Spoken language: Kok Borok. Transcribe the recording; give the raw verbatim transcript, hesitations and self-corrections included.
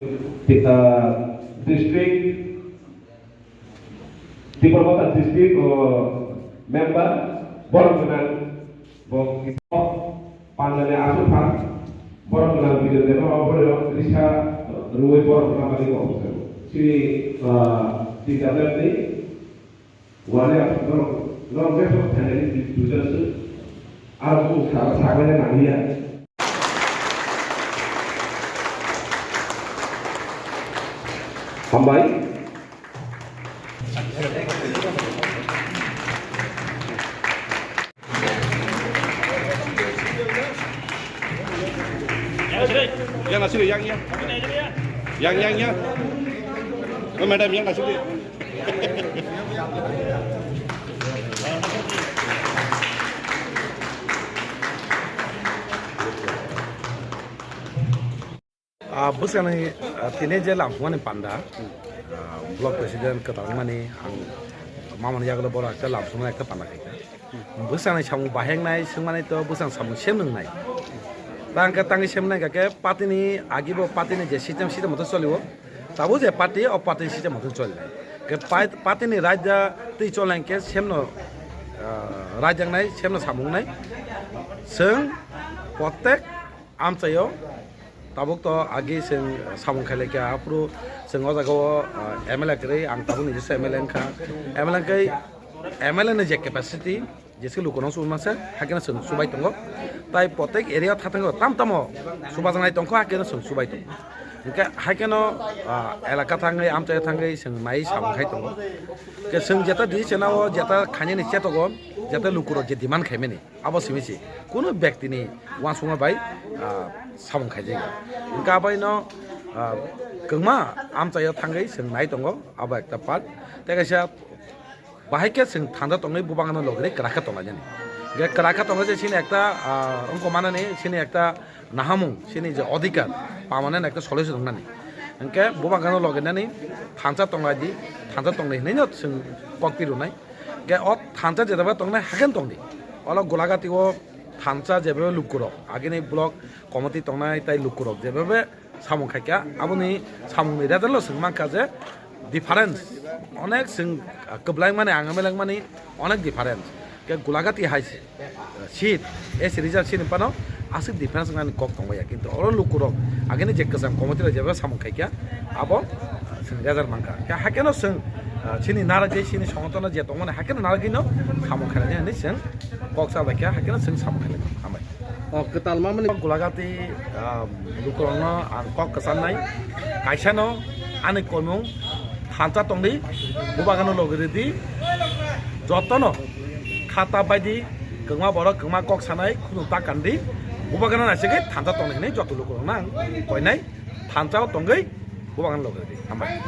Ti-, ah, district, Tipra Motha district o member, borok gwnang, bo pandani aswk phan, borok gwnang video deba, borok risa rwui borok gwnang bani bo. Sini, ah, T W F ni Wale norok, norok bebak thainani duijon se. Aro bwswk sara saglaina nangliya. Hambai. Yang nasib yang ya. Yang, yang, yang. Oh, madam, yang nasib. Ah, bwskango, ah, tini je lamsukmani panda, ah, block president kwtal wngmani ang mamani yagulo borok ekta lamsukmani ekta panda khaikha. Bwskango samung bahengnai swngmani to bwskang samung sem nwngnai. Tangkhe tangwi sem nai khe party ni agi bo party ni je system, system moto cholio. Tabuk je party, o party system moto choli nai. Khe pai-, party ni raida twi choli nai khe sem no, ah, raida wngnai, sem no samung wngnai. Chwng protek amchaio tabuk to agi chwng samung khailai kha, aphuru chwng o jaga o, ah, M L A kwrwi, ang tabuk ni jesa M L A wngkha. M L A wngkhe M L A ni je capacity, Jesa lukurok chubui masa, hakhe no chwng chubai tongo. Tai protek area o thathangwi tamo tamo chubajaknai tongkha, hakhe no chwng chubai tongo. Hwnkhe hakhe no, ah, elaka thangwi, amchai thangwi chwng nai samung khai tongo. Hwnkhe chwng jeta decision o, jeta khainani chetogo, jeta lukurok je demand khaimani, abo simi se. Kunu bektini uansukma bai, ah, samung khaijak ya. Hwnkhe abai no, ah, kwbangma amchai o thangwi chwng nai tongo, abo ekta part. Tei kaisa Bahai khe chwng thansa tongwi bubagano logri kwrak khe tonglainani. Hwnkhe kwrak khe tongla je chini ekta, ah, wngkok manani, chini ekta nahamung, chini je odhikar, permanent ekta solution wngnani. Hwnkhe bubagano logrinani thansa tonglai di, thansa tonglai hinwi no chwng kok pi rwnai. Hwnkhe o thansa jeba tongnai hakhe no tongdi. Olo Golagati o thansa jeba lukurok, agini block committee tongnai tai lukurok jeba samung khaikha, aboni samungni result-o chwng mankha je difference onek, chwng kwblaimani, ang M L A wngmani onek difference. Khe Golagati hai seat, A C reserve seat ni phano aswk difference wngnani kok tongmaya, kintu oro lukurok agini je kwcham committee rok jeba samung khaikha, abo chwng result mankha. Khe hakheno chwng, ah, chini narwgwi, chini songotono je tongmani hakheno narwgwino samung khainai hinwi chwng kok cha bai kha, hakheno chwng samung khainai. Hambai. O kwtal mamani Golagati, ah, lukurokno ang kok kwcharnai, kaisano ani koimung thansa tongdi, bubagano logi rwdi, jotono khata baidi kwbangma borok kwbangma kok sanai khunu ta kandi, bubagano naisingwi thansa tongdi hinwi joto lukurokno ang koinai, thansao tongwi bubagano logi rwdi. Hambai.